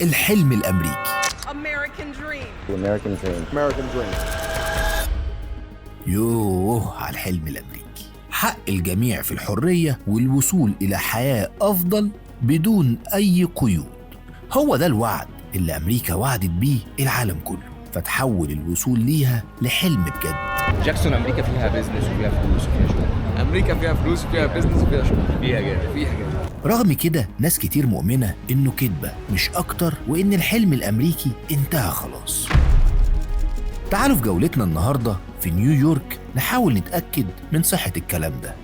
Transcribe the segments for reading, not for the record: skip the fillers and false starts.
الحلم الأمريكي. American dream. The American dream. American dream. يوه على الحلم الأمريكي، حق الجميع في الحرية والوصول إلى حياة أفضل بدون أي قيود. هو ده الوعد اللي أمريكا وعدت بيه العالم كله، فتحول الوصول ليها لحلم بجد. جاكسون امريكا فيها business وفيها فلوس وفيها شغل. امريكا فيها فلوس وفيها business وفيها شغل. فيها جامد، فيها جامد. رغم كده ناس كتير مؤمنة إنه كدبة مش أكتر، وإن الحلم الأمريكي انتهى خلاص. تعالوا في جولتنا النهاردة في نيويورك نحاول نتأكد من صحة الكلام ده.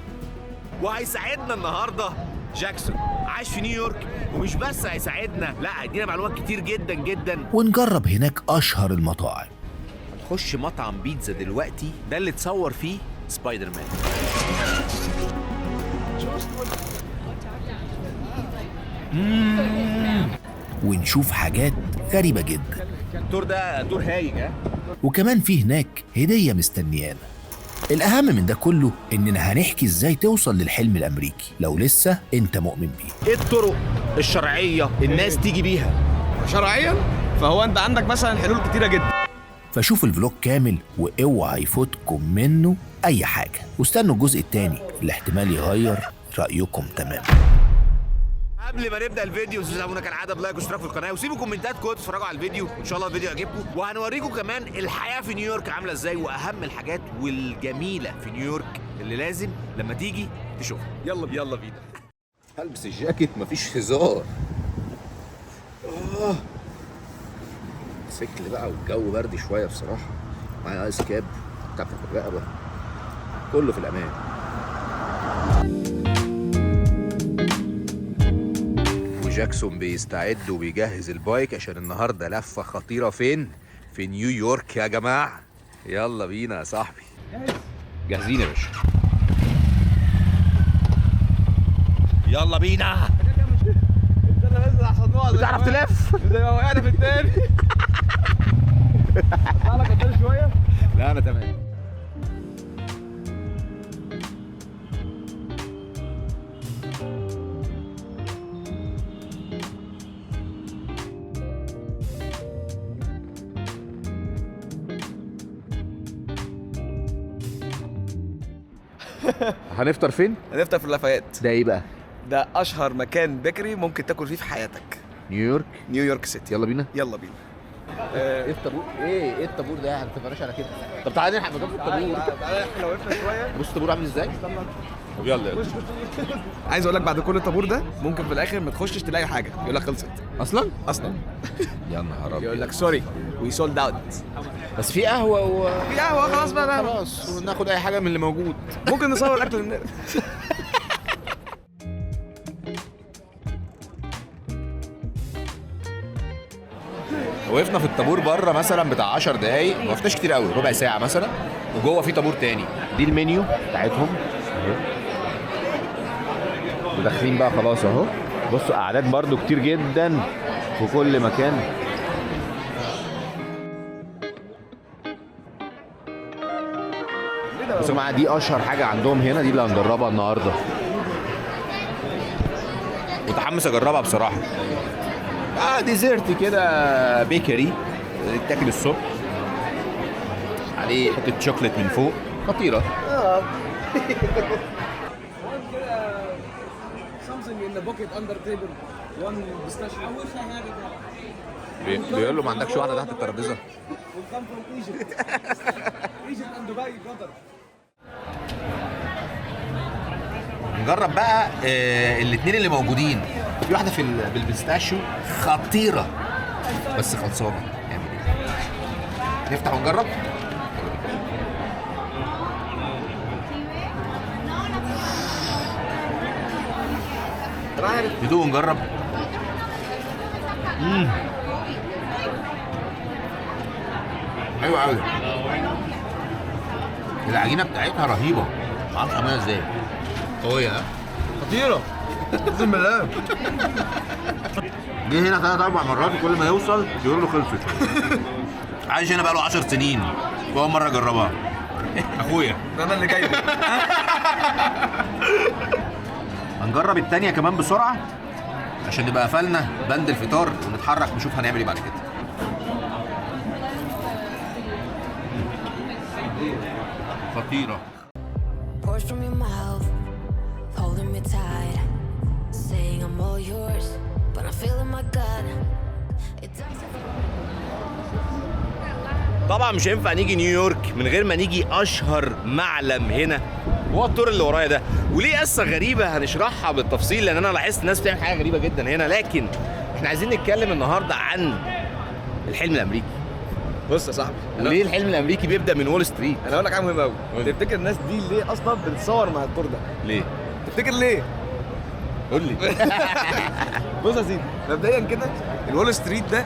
وهيساعدنا النهارده جاكسون، عايش في نيويورك، ومش بس هيساعدنا، لا هيدينا معلومات كتير جدا جدا. ونجرب هناك أشهر المطاعم. هنخش مطعم بيتزا دلوقتي، ده اللي اتصور فيه سبايدر مان. ونشوف حاجات غريبة جدا. الدور ده دور هايج. ها، وكمان في هناك هدية مستنيانا. الأهم من ده كله إننا هنحكي إزاي توصل للحلم الأمريكي لو لسه أنت مؤمن بيه. ايه الطرق الشرعية الناس تيجي بيها؟ شرعيا فهو انت عندك مثلا حلول كتيرة جدا. فشوفوا ال vlog كامل واوعى يفوتكم منه أي حاجة، واستنوا الجزء التاني اللي احتمال يغير رأيكم تماما. قبل ما نبدا الفيديو تدعمونا كالعادة ب like واشتراك في القناة، وسيبوا كومنتاتكم وتتفرجوا على الفيديو، وان شاء الله الفيديو يعجبكم. وهنوريكم كمان الحياة في نيويورك عامله ازاي، واهم الحاجات والجميلة في نيويورك اللي لازم لما تيجي تشوفها. يلا بينا، يلا بينا. هلبس الجاكيت، مفيش هزار. سكل بقى، والجو برد شوية بصراحة. معايا ice cap بتاع في الرقبة، كله في الامان. وجاكسون بيستعد وبيجهز ال bike عشان النهارده لفه خطيرة. فين؟ في نيويورك يا جماعة. يلا بينا يا صاحبي. جاهزين يا باشا، يلا بينا. بتعرف تلف زي ما وقعنا في التاني. تعالى قدام شوية. لا انا تمام. هنفطر فين؟ هنفطر في لافايات. ده ايه بقى؟ ده اشهر مكان bakery ممكن تاكل فيه في حياتك. نيويورك. نيويورك city. يلا بينا، يلا بينا. ايه الطابور؟ ايه الطابور ده؟ ما اتفقناش على كده. طب تعالى نلحق مكان في الطابور. تعالى احنا لو وقفنا شوية. بص الطابور عامل ازاي؟ طب يلا يلا. عايز اقول لك بعد كل الطابور ده ممكن في الاخر ما تخشش تلاقي حاجة، يقول لك خلصت. اصلا؟ اصلا يا نهار ابيض. يقول لك sorry we sold out. بس في قهوة في قهوة خلاص بقى، خلاص، وناخد اي حاجة من اللي موجود. ممكن نصور اكل من وقفنا في الطابور بره مثلا بتاع 10 دقايق، ما وقفناش كتير قوي، ربع ساعة مثلا، وجوه في طابور تاني. دي المنيو بتاعتهم اهي، وداخلين بقى خلاص اهو. بصوا اعداد برضو كتير جدا في كل مكان. بصوا يا جماعة، دي اشهر حاجة عندهم هنا، دي اللي هنجربها النهارده. متحمس اجربها بصراحة. dessert كده bakery تاكل الصبح، عليه حتة شوكليت من فوق، خطيرة. something in the pocket under table one pistachio. I wish I had it. بيقول له ما عندكش واحدة تحت الترابيزة؟ We come from Egypt. Egypt and Dubai brother. نجرب بقى الاثنين اللي موجودين. في واحدة في بال pistachio خطيرة بس خلصانه. نعمل ايه؟ نفتح ونجرب. ندوق ونجرب. حلوة قوي. العجينة بتاعتها رهيبة، ما اعرفش عاملها ازاي. قوية ها؟ خطيرة اقسم بالله. جه هنا 3 4 مرات وكل ما يوصل يقول له خلصت. عايش هنا بقاله 10 سنين واول مرة اجربها. اخويا انا اللي جايبه. هنجرب التانية كمان بسرعة. عشان نبقى قفلنا بند الفطار ونتحرك نشوف هنعمل ايه بعد كده. خطيرة. Words from your mouth, holding me tight, saying I'm all yours, but I feel in my gut. It doesn't. طبعا مش هينفع نيجي نيويورك من غير ما نيجي اشهر معلم هنا، هو الطور اللي ورايا ده، وليه قصة غريبة هنشرحها بالتفصيل لان انا لاحظت الناس بتعمل حاجة غريبة جدا هنا. لكن احنا عايزين نتكلم النهارده عن الحلم الامريكي. بص يا صاحبي، وليه الحلم الامريكي بيبدا من وول ستريت؟ انا اقول لك حاجة مهمة قوي. تفتكر الناس دي ليه اصلا بتصور مع الطور ده؟ ليه؟ تفتكر ليه؟ قول لي. بص يا سيدي، مبدئيا كده الول ستريت ده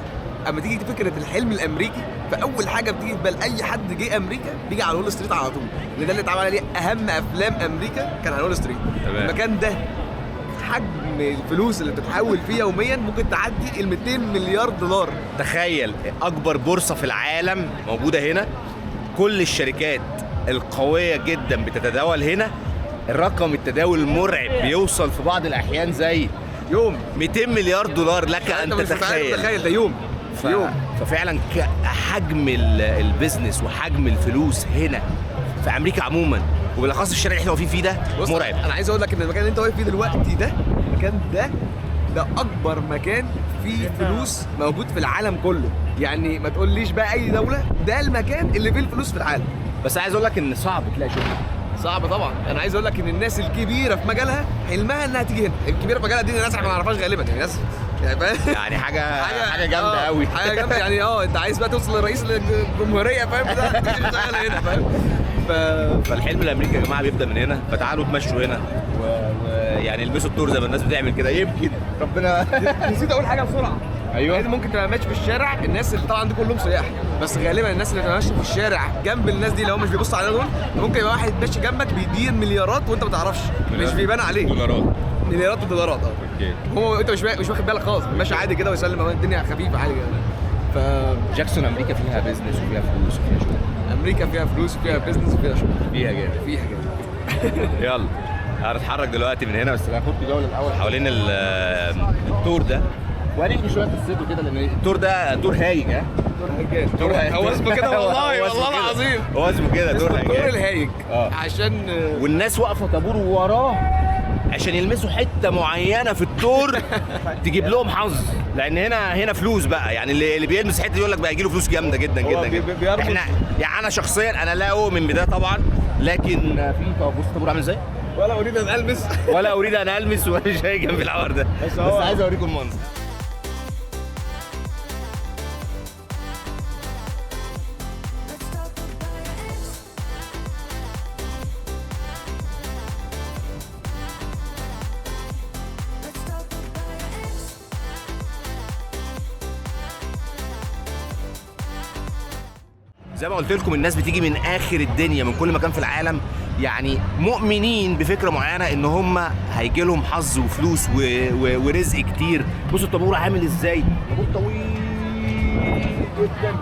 اما تيجي فكرة الحلم الامريكي، فاول حاجة بتيجي في بال اي حد جه امريكا بيجي على وول ستريت على طول، لان ده اللي اتعمل عليه اهم افلام امريكا كان على وول ستريت. تمام. المكان ده حجم الفلوس اللي بتتحول فيه يوميا ممكن تعدي ال 200 مليار دولار. تخيل اكبر بورصة في العالم موجودة هنا، كل الشركات القوية جدا بتتداول هنا. الرقم التداول مرعب، بيوصل في بعض الاحيان زي يوم 200 مليار دولار، لك ان تتخيل. تخيل ده يوم. يوم. ففعلا حجم ال business وحجم الفلوس هنا في امريكا عموما، وبالاخص الشارع اللي احنا واقفين فيه ده مرعب. انا عايز اقول لك ان المكان اللي انت واقف فيه دلوقتي ده، المكان ده اكبر مكان فيه فلوس موجود في العالم كله. يعني ما تقوليش بقى اي دولة، ده المكان اللي فيه الفلوس في العالم. بس عايز اقول لك ان صعب تلاقي شغل. صعب طبعا. انا عايز اقول لك ان الناس الكبيرة في مجالها حلمها انها تيجي هنا. الكبيرة في مجالها دي الناس احنا ما نعرفهاش غالبا، يعني ناس يعني حاجة جامدة قوي، حاجة جامدة يعني. انت عايز بقى توصل لرئيس الجمهورية، فاهم؟ ده تشتغل هنا، فاهم؟ فالحلم الامريكي يا جماعة بيبدا من هنا، فتعالوا اتمشوا هنا ويعني البسوا التور زي ما الناس بتعمل كده، يمكن ربنا. نسيت اقول حاجة بسرعة. ايوه، ممكن تبقى ماشي في الشارع، الناس اللي طبعا دي كلهم سياح، بس غالبا الناس اللي ماشية في الشارع جنب الناس دي لو مش بيبصوا علينا دول، ممكن يبقى واحد ماشي جنبك بيدير مليارات وانت ما تعرفش، مش بيبان عليه. دولارات، مليارات ودولارات. okay. هو انت مش واخد بالك خالص، ماشي عادي كده ويسلم، الدنيا خفيفة عادي كده. ف جاكسون امريكا فيها business وفيها فلوس وفيها شغل. امريكا فيها فلوس وفيها business وفيها شغل، فيها جامد، فيها جامد. يلا هنتحرك دلوقتي من هنا، بس هناخد جولة الاول حوالين التور ده، وهنحكي شوية قصته كده، لان التور ده تور هايج. ها، تور هيجان، تور هايج هو اسمه كده والله، والله العظيم هو اسمه كده، تور هيجان، تور الهايج. عشان والناس واقفة طابور وراه عشان يلمسوا حتة معينة في التور تجيب لهم حظ، لان هنا فلوس بقى. يعني اللي بيلمس حتة يقول لك بقى يجي له فلوس جامدة جدا جدا جدا. احنا يعني انا شخصيا انا لا اؤمن بده طبعا، لكن في بص الطابور عامل ازاي، ولا اريد ان المس، ولا اريد ان المس ولا شيء جنب الحوار ده، بس عايز اوريكم المنظر. زي ما قلت لكم الناس بتيجي من اخر الدنيا، من كل مكان في العالم، يعني مؤمنين بفكره معينة ان هم هيجي لهم حظ وفلوس ورزق كتير. بصوا الطابور عامل ازاي، طابور طويل جدا،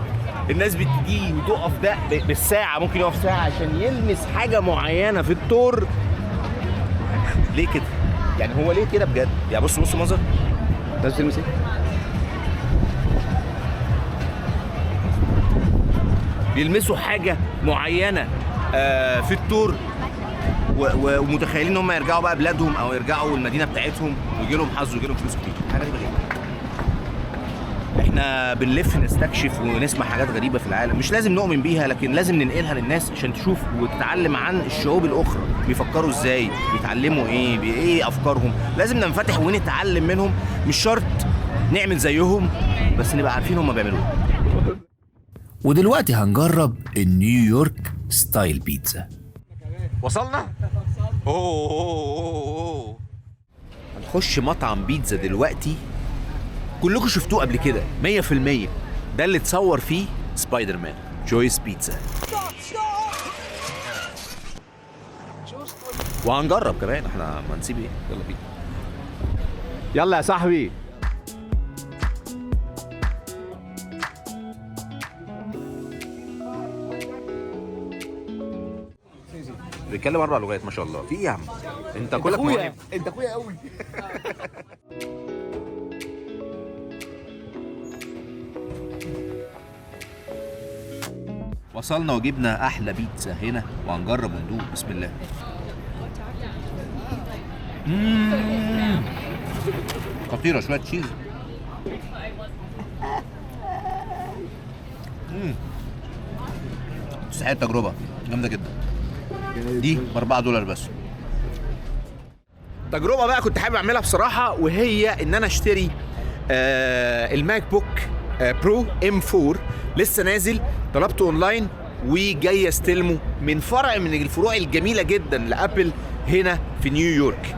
الناس بتجي وتقف ده بالساعة، ممكن يقف ساعة عشان يلمس حاجة معينة في التور. ليه كده؟ يعني هو ليه كده بجد؟ يعني بصوا بصوا منظر الناس بتلمس ايه؟ بيلمسوا حاجة معينة في التور ومتخيلين ان هم يرجعوا بقى بلادهم او يرجعوا المدينة بتاعتهم ويجي لهم حظ ويجي لهم فلوس كتير. حاجة غريبة جدا. احنا بنلف نستكشف ونسمع حاجات غريبة في العالم، مش لازم نؤمن بيها لكن لازم ننقلها للناس عشان تشوف وتتعلم عن الشعوب الاخرى، بيفكروا ازاي، بيتعلموا ايه، ايه افكارهم. لازم ننفتح ونتعلم منهم، مش شرط نعمل زيهم بس نبقى عارفين هم بيعملوا ايه. ودلوقتي هنجرب النيويورك style بيتزا. وصلنا؟ اوه اوه. هنخش مطعم بيتزا دلوقتي كلكم شفتوه قبل كده 100%، ده اللي اتصور فيه سبايدر مان، جويس بيتزا. وهنجرب كمان، احنا ما نسيب ايه، يلا بينا. يلا يا صاحبي. بيتكلم 4 لغات ما شاء الله. في ايه يا عم؟ انت كلك مواهب. انت اخويا قوي. وصلنا وجبنا احلى بيتزا هنا وهنجرب وندوق. بسم الله. خطيرة، شوية cheese. تستحق التجربة، جامدة جدا. دي ب $4 بس. تجربه بقى كنت حابب اعملها بصراحة، وهي ان انا اشتري ال MacBook Pro M4 لسه نازل، طلبته اونلاين وجاي استلمه من فرع من الفروع الجميلة جدا ل Apple هنا في نيويورك.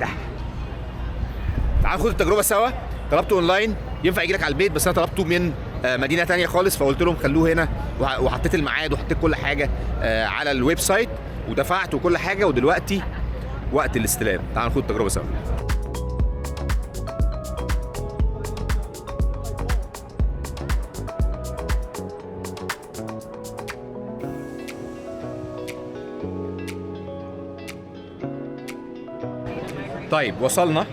ده تعال خد التجربة سوا. طلبته اونلاين، ينفع يجي لك على البيت، بس انا طلبته من مدينة تانية خالص، فقلت لهم خلوه هنا، وحطيت الميعاد وحطيت كل حاجة على ال website ودفعت وكل حاجة، ودلوقتي وقت الاستلام. تعال ناخد التجربة سوا. طيب وصلنا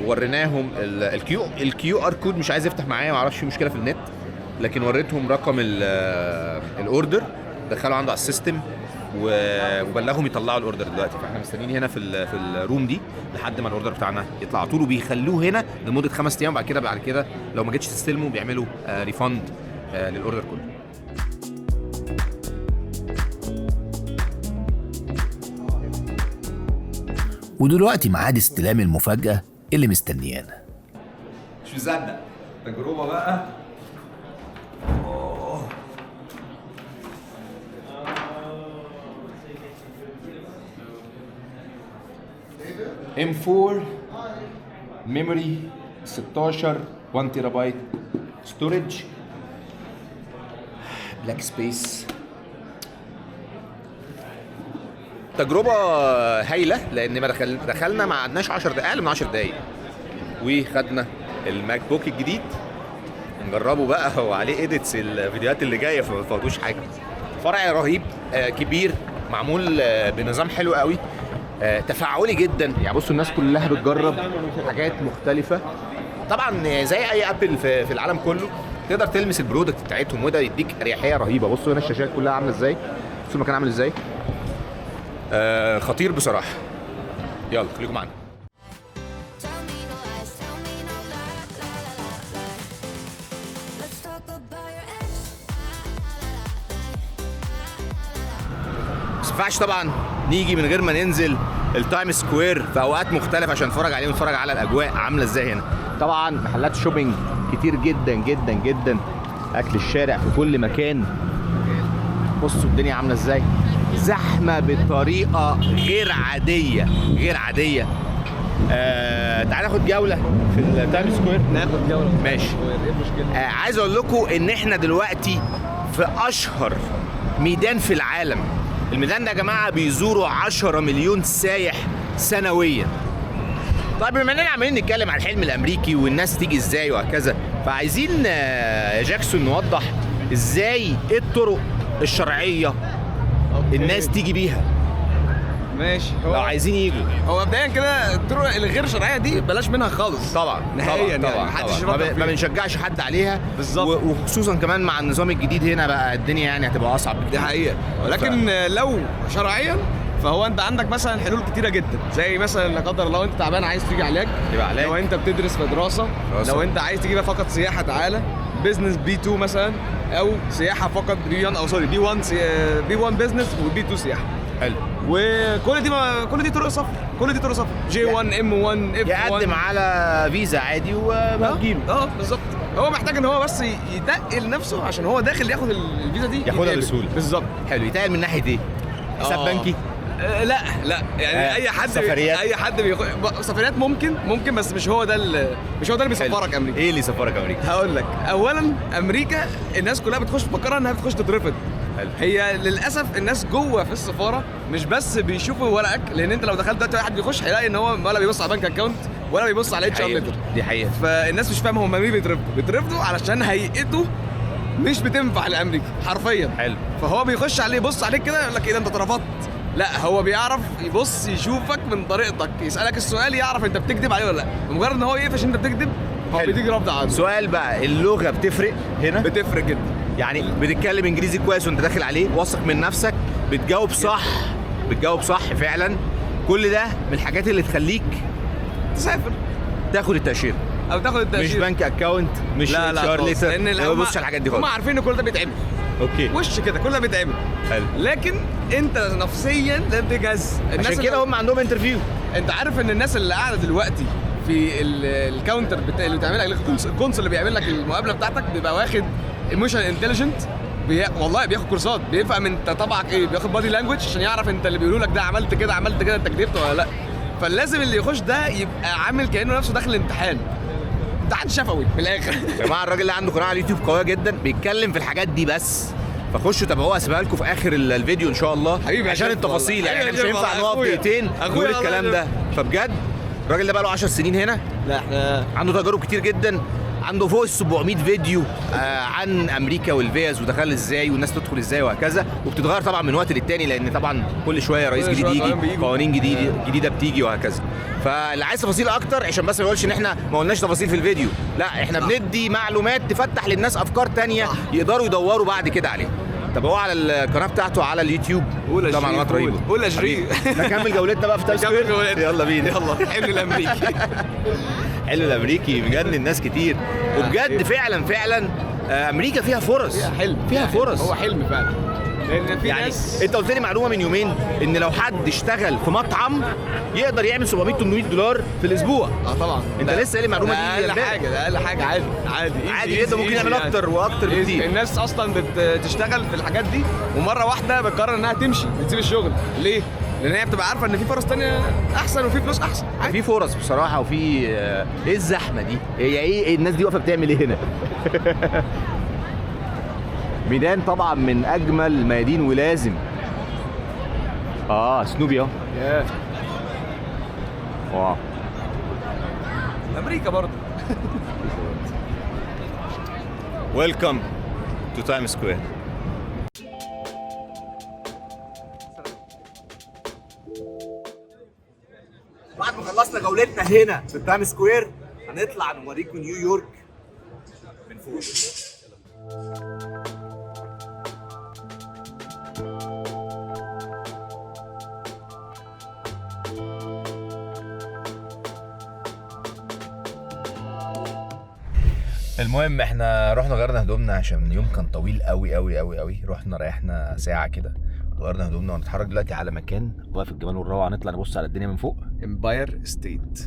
ووريناهم ال QR code مش عايز يفتح معايا، ما اعرفش في مشكلة في النت، لكن وريتهم رقم ال order، دخلوا عنده على ال system وبلغهم يطلعوا ال order دلوقتي. فاحنا مستنيين هنا في ال room دي لحد ما ال order بتاعنا يطلع على طول، وبيخلوه هنا لمدة 5 ايام، بعد كده لو ما جيتش تستلمه بيعملوا refund لل order كله. ودلوقتي ميعاد استلام المفاجأة اللي مستنيانا. مش مصدق تجربة بقى. أوه. M4 memory 16 1 terabyte storage black space. تجربة هايلة، لأن ما دخلنا ما قعدناش 10 دقايق، أقل من 10 دقايق، وخدنا ال MacBook الجديد نجربه بقى، هو عليه edits الفيديوهات اللي جاية، فما تفوتوش حاجة. فرع رهيب، كبير، معمول بنظام حلو قوي، تفاعلي جدا. يعني بصوا الناس كلها بتجرب حاجات مختلفة، طبعا زي أي Apple في العالم كله، تقدر تلمس ال product بتاعتهم، وده يديك اريحية رهيبة. بصوا هنا الشاشات كلها عاملة ازاي، بصوا المكان عامل ازاي، خطير بصراحة. يلا خليكم معانا. بس ما ينفعش طبعا نيجي من غير ما ننزل ال Times Square في اوقات مختلفة عشان نتفرج عليه ونتفرج على الاجواء عاملة ازاي هنا. طبعا محلات shopping كتير جدا جدا جدا، اكل الشارع في كل مكان. بصوا الدنيا عاملة ازاي، زحمة بطريقة غير عادية غير عادية. تعال ناخد جولة في ال Times Square. ناخد جولة ماشي. ايه المشكلة؟ عايز اقول لكم ان احنا دلوقتي في اشهر ميدان في العالم. الميدان ده يا جماعة بيزوروا 10 مليون سايح سنويا. طيب بما اننا عمالين نتكلم عن الحلم الامريكي والناس تيجي ازاي وهكذا، فعايزين يا جاكسون نوضح ازاي، ايه الطرق الشرعية الناس تيجي بيها. ماشي، لو عايزين يجوا. هو مبدئيا كده الطرق الغير شرعية دي بلاش منها خالص طبعا نهائيا، طبعا يعني محدش طبعا. ما بنشجعش حد عليها بالظبط، وخصوصا كمان مع النظام الجديد هنا بقى الدنيا يعني هتبقى اصعب بكتير. دي حقيقة، ولكن لو شرعيا فهو انت عندك مثلا حلول كتيرة جدا، زي مثلا لا قدر الله انت تعبان عايز تيجي علاج، يبقى علاج. لو انت بتدرس في دراسة، لو انت عايز تجيبها فقط سياحة تعالى business B 2 مثلا، او سياحة فقط B 1، او sorry B 1، B 1 business و B 2 سياحة. حلو. وكل دي كل دي طرق سفر، كل دي طرق سفر، J 1 M 1 F 1. يقدم على فيزا عادي وهتجيله. بالظبط. هو محتاج ان هو بس يتقل نفسه عشان هو داخل ياخد الفيزا دي، ياخدها بسهولة. بالظبط. حلو. يتقل من ناحية ايه؟ حساب بنكي؟ لا لا، يعني اي حد سفريات، اي حد سفريات ممكن، بس مش هو ده مش هو ده اللي بيسفرك امريكا. ايه اللي يسفرك امريكا؟ هقول لك. اولا امريكا الناس كلها بتخش تفكرها انها بتخش تترفض. حلو. هي للاسف الناس جوه في السفارة مش بس بيشوفوا ورقك، لان انت لو دخلت دلوقتي واحد بيخش هيلاقي ان هو ولا بيبص على bank account ولا بيبص على HR letter. دي حقيقة. فالناس مش فاهمه هم ليه بيترفضوا. بيترفضوا علشان هيئته مش بتنفع لامريكا حرفيا. حلو. فهو بيخش عليه يبص عليك كده يقول لك ايه ده انت اترفضت. لا، هو بيعرف يبص يشوفك من طريقتك، يسألك السؤال يعرف انت بتكذب عليه ولا لا. بمجرد ان هو يقفش انت بتكذب هو بيديك رفض عنده. سؤال بقى، اللغة بتفرق هنا؟ بتفرق جدا. يعني بتتكلم انجليزي كويس وانت داخل عليه، واثق من نفسك، بتجاوب صح، بتجاوب صح فعلا. كل ده من الحاجات اللي تخليك تسافر، تاخد التاشيره او تاخد التاشيره، مش bank account، مش لا لا HR خالص. letter، لان ما بيبصش على الحاجات دي هم خالص. عارفين ان كل ده بيتعمل. okay وش كده كل ده بيتعمل. حلو. لكن انت نفسيا لازم تجهز. الناس عشان كده هم عندهم interview. انت عارف ان الناس اللي قاعدة دلوقتي في ال counter اللي بتعمل لك ال consul اللي بيعمل لك المقابلة بتاعتك بيبقى واخد emotional intelligent، والله بياخد كورسات، بيفهم انت طبعك ايه، بياخد body language عشان يعرف انت اللي بيقولوا لك ده عملت كده عملت كده انت كدبت ولا لا. فلازم اللي يخش ده يبقى عامل كانه نفسه داخل امتحان، امتحان شفوي من الاخر. يا جماعة الراجل اللي عنده قناة على اليوتيوب قوية جدا، بيتكلم في الحاجات دي بس، فخشوا تابعوه، هسيبها لكم في اخر الفيديو ان شاء الله حبيبي عشان التفاصيل. يعني احنا مش هينفع نقف دقيقتين نقول الكلام ده. فبجد الراجل ده بقى له 10 سنين هنا، لا احنا عنده تجارب كتير جدا، عنده فوق ال 700 فيديو عن امريكا والفيز ودخل ازاي والناس تدخل ازاي وهكذا، وبتتغير طبعا من وقت للتاني لان طبعا كل شوية رئيس جديد يجي، قوانين جديدة بتيجي وهكذا. فاللي عايز تفاصيل اكتر، عشان بس ما يقولش ان احنا ما قلناش تفاصيل في الفيديو، لا احنا بندي معلومات تفتح للناس افكار تانية يقدروا يدوروا بعد كده عليها. تابعوه على القناة بتاعته على اليوتيوب، ده معلومات رهيبة. قول يا شريف. نكمل جولتنا بقى في تايم سكوير، يلا بينا. يلا حلو الامريكي. حلو الامريكي مجنن ناس كتير، وبجد فعلا فعلا امريكا فيها فرص، فيها حلم، فيها فرص، هو حلم فعلا. لان في يعني ناس، انت قلت لي معلومة من يومين ان لو حد اشتغل في مطعم يقدر يعمل 700 800 دولار في الاسبوع. طبعا انت لسه قايل المعلومة دي اقل حاجة، ده اقل حاجة. عادي عادي عادي جدا، ممكن يعمل اكتر واكتر بكتير. الناس اصلا بتشتغل في الحاجات دي ومرة واحدة بتقرر انها تمشي، بتسيب الشغل. ليه؟ لان هي بتبقى عارفه ان في فرص تانية احسن وفي فلوس احسن. في فرص بصراحة. وفي ايه الزحمة دي؟ هي ايه الناس دي واقفة بتعمل ايه هنا؟ ميدان طبعا من اجمل الميادين، ولازم سنوبي اهو. wow امريكا برضه. Welcome to Times Square. بعد ما خلصنا جولتنا هنا في تايم سكوير، هنطلع نوريكم نيويورك من فوق. المهم احنا رحنا غيرنا هدومنا عشان اليوم كان طويل قوي قوي قوي قوي. رحنا ريحنا ساعة كده وغيرنا هدومنا، ونتحرك دلوقتي على مكان واقف الجمال والروعه. نطلع نبص على الدنيا من فوق. Empire State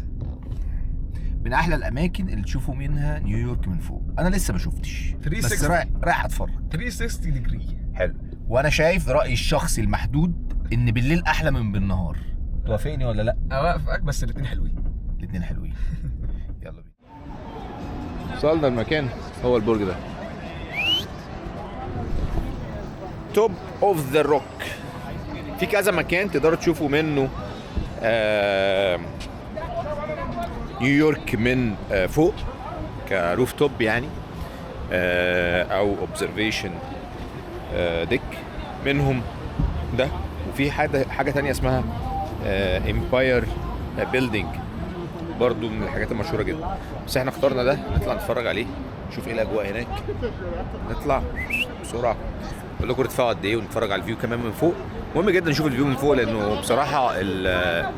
من احلى الاماكن اللي تشوفوا منها نيويورك من فوق. انا لسه ما شفتش، بس رايح اتفرج. 360 degree. حلو. وانا شايف رايي الشخصي المحدود ان بالليل احلى من بالنهار. توافقني ولا لا؟ اوافقك، بس الاثنين حلوين. الاثنين حلوين. يلا بينا. وصلنا المكان، هو البرج ده Top of the Rock. في كذا مكان تقدروا تشوفوا منه نيويورك من فوق ك rooftop يعني، او observation deck. منهم ده، وفي حاجة تانية اسمها Empire Building، برضو من الحاجات المشهورة جدا. بس احنا اخترنا ده نطلع نتفرج عليه، نشوف ايه الاجواء هناك. نطلع بسرعة اقول لكم ارتفاعه قد ايه، ونتفرج على ال view كمان من فوق. مهم جدا نشوف ال view من فوق، لانه بصراحة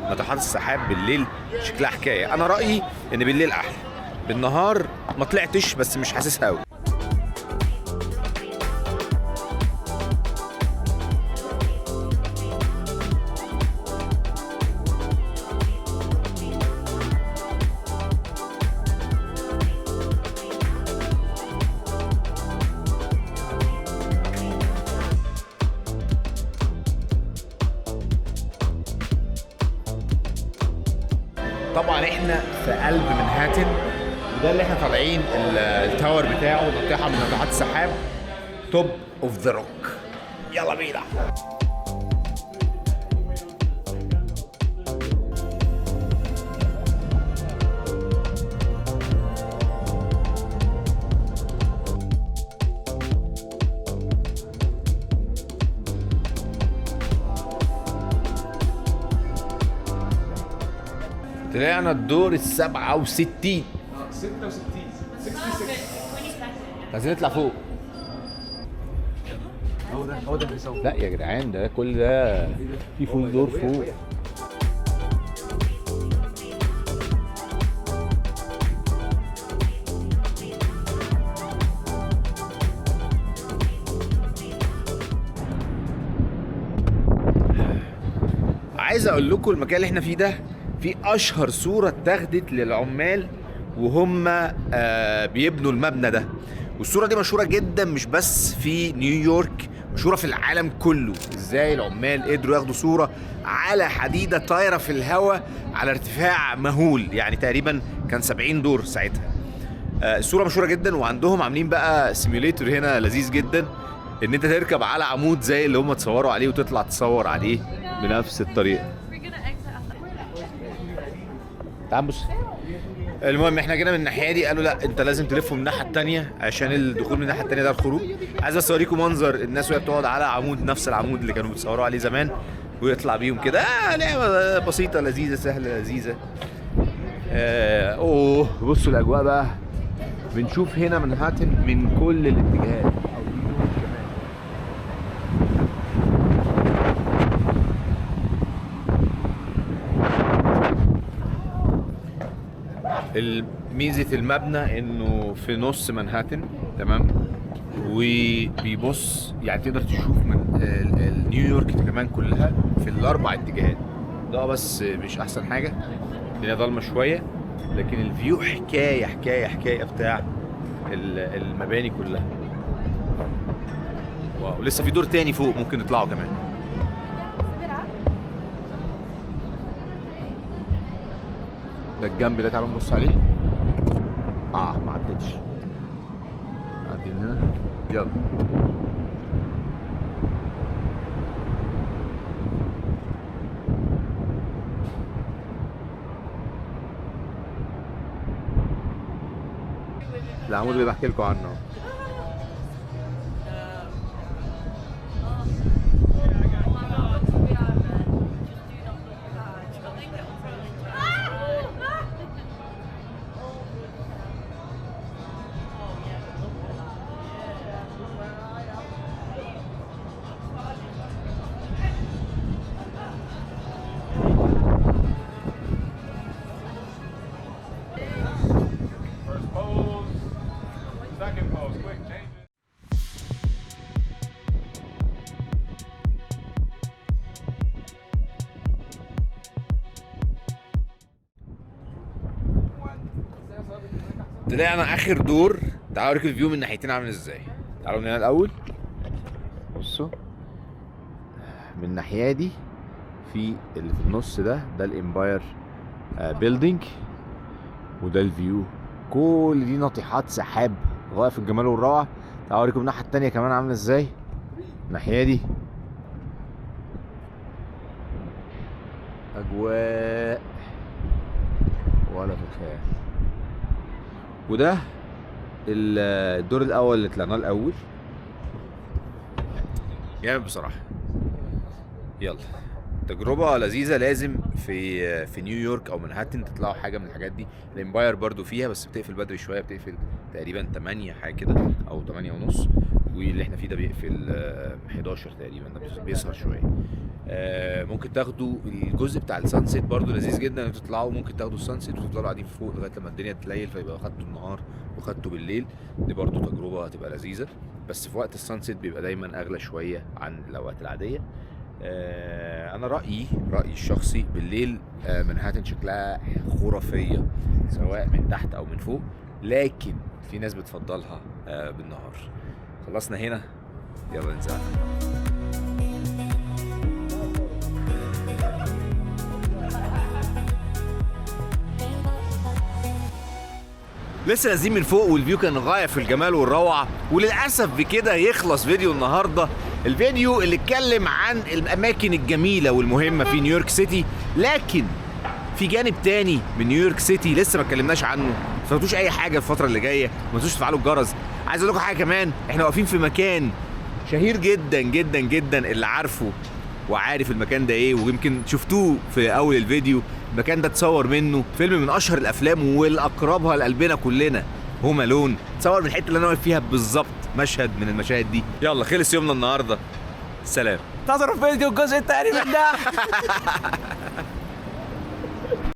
ناطحات السحاب بالليل شكلها حكاية. انا رايي ان بالليل احلى، بالنهار ما طلعتش بس مش حاسسها قوي. طبعا احنا في قلب منهاتن، وده اللي احنا طالعين ال tower بتاعه، ناطحه من ناطحات السحاب، Top of the Rock. يلا بينا. طلعنا الدور 67. 66. عايزين نطلع فوق. هو ده، هو ده اللي بيصور. لا يا جدعان، ده كل ده في فوق دور فوق. عايز اقول لكم المكان اللي احنا فيه ده في اشهر صوره اتاخدت للعمال وهم بيبنوا المبنى ده، والصورة دي مشهورة جدا مش بس في نيويورك، مشهورة في العالم كله. ازاي العمال قدروا ياخدوا صوره على حديده طايره في الهواء على ارتفاع مهول، يعني تقريبا كان 70 دور ساعتها. الصورة مشهورة جدا، وعندهم عاملين بقى simulator هنا لذيذ جدا، ان انت تركب على عمود زي اللي هم اتصوروا عليه وتطلع تصور عليه بنفس الطريقة. تعال بص. المهم احنا جينا من الناحية دي، قالوا لا انت لازم تلفه من الناحية الثانية عشان الدخول من الناحية الثانية ده الخروج. عايز بس اوريكم منظر الناس وهي بتقعد على عمود، نفس العمود اللي كانوا بيتصوروا عليه زمان، ويطلع بيهم كده. لعبه بسيطة لذيذة سهلة لذيذة. اوه بصوا الاجواء بقى، بنشوف هنا منهاتن من كل الاتجاهات. ميزة المبنى انه في نص منهاتن، تمام، وبيبص يعني تقدر تشوف من نيويورك كمان كلها في الاربع اتجاهات. ده بس مش احسن حاجة، الدنيا ضلمة شوية، لكن ال view حكاية حكاية حكاية بتاع المباني كلها. wow، لسه في دور تاني فوق ممكن نطلعه كمان. ده الجنب ده تعالوا نبص عليه. ما عدتش، عدي من هنا، يلا. العمود اللي بحكي لكم عنه. طلعنا اخر دور، تعالوا اوريكم ال view من الناحيتين عامل ازاي. تعالوا من هنا الاول، بصوا من الناحية دي في اللي في النص ده، ده ال Empire Building، وده ال view. كل دي ناطحات سحاب غاية في الجمال والروعه. تعالوا اوريكم الناحية التانية كمان عامله ازاي. الناحية دي اجواء ولا في الخيال. وده الدور الاول اللي طلعناه الاول، جامد بصراحة. يلا تجربه لذيذة، لازم في نيويورك او منهاتن تطلعوا حاجة من الحاجات دي. ال Empire برضو فيها، بس بتقفل بدري شوية، بتقفل تقريبا 8 حاجة كده او 8:30، واللي احنا فيه ده بيقفل 11 تقريبا، ده بيسهر شوية. ممكن تاخدوا الجزء بتاع ال sunset برضو لذيذ جدا تطلعوا، ممكن تاخدوا ال sunset وتفضلوا قاعدين فوق لغاية لما الدنيا تليل، فيبقى خدتوا النهار وخدتوا بالليل. دي برضو تجربه هتبقى لذيذة، بس في وقت ال sunset بيبقى دايما اغلى شوية عن الاوقات العادية. انا رايي الشخصي بالليل منهاتن شكلها خرافية سواء من تحت او من فوق، لكن في ناس بتفضلها بالنهار. خلصنا هنا، يلا ننزل. لسه نازلين من فوق وال view كان غاية في الجمال والروعه، وللاسف بكده يخلص فيديو النهارده، الفيديو اللي اتكلم عن الاماكن الجميلة والمهمه في نيويورك سيتي. لكن في جانب تاني من نيويورك سيتي لسه ما اتكلمناش عنه، ما تفوتوش اي حاجة الفترة اللي جاية، ما تنسوش تفعلوا الجرس. عايز اقول لكم حاجة كمان، احنا واقفين في مكان شهير جدا جدا جدا، اللي عارفه وعارف المكان ده ايه، ويمكن شفتوه في اول الفيديو. المكان ده اتصور منه فيلم من اشهر الافلام والاقربها لقلبنا كلنا، Home Alone، تصور من الحتة اللي انا واقف فيها بالظبط مشهد من المشاهد دي. يلا خلص يومنا النهارده، سلام. انتظروا فيديو الجزء الثاني من ده.